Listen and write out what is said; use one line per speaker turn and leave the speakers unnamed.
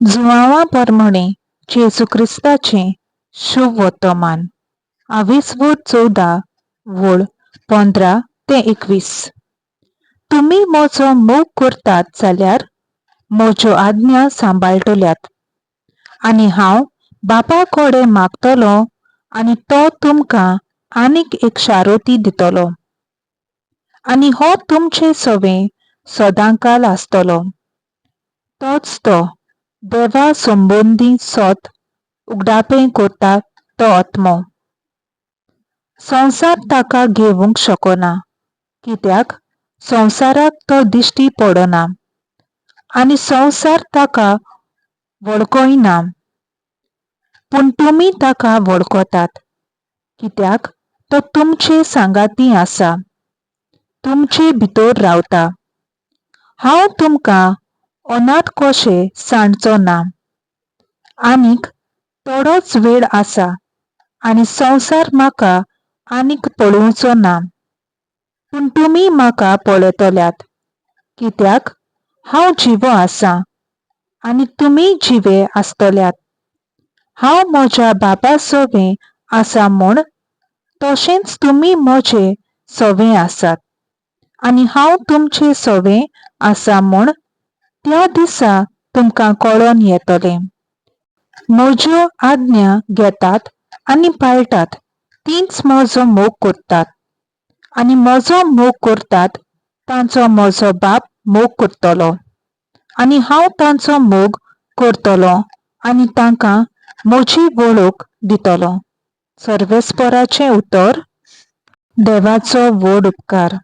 जुवांवा परमणे जेजू क्रिस्ताचें शुभ वर्तमान आवेसवोर 14 वोळ 15 ते 21. तुमी म्हजो मोग करतात जाल्यार म्हज्यो आज्ञा सांबाळटल्यात, आनी हांव बापा कडेन मागतलो आनी तो तुमकां आनीक एक शारोती दितलो आनी हो तुमचे सवें सदांकाल आसतलो. तोच तो देवा संबंदी सत उगडापें करता तो आत्मो. संवसार ताका घेवंक शकना, कित्याक संवसाराक तो दिश्टी पडना आनी संवसार ताका वळखय ना. पूण तुमी ताका वळखतात, कित्याक तो तुमचे सांगाती आसा, तुमचे भितर रावता. हांव तुमकां अनाथ कशें सांडचो ना. आनीक थोडोच वेळ आसा आनी संवसार म्हाका आनीक पळोवचो ना, पूण तुमी म्हाका पळयतल्यात, कित्याक हांव जिवो आसा आनी तुमी जिवे आसतल्यात. हांव म्हज्या बाबा सवें आसा म्हूण तशेंच तुमी म्हजे सवें आसात आनी हांव तुमचे सवें आसा म्हूण त्या दिसा तुमकां कळोन येतलें. म्हज्यो आज्ञा घेतात आनी पाळटात तींच म्हजो मोग करतात, आनी म्हजो मोग करतात तांचो म्हजो बाप मोग करतलो आनी हांव तांचो मोग करतलो आनी तांकां म्हजी वळख दितलो. सर्वेस्पराचें उतर. देवाचो व्हड उपकार.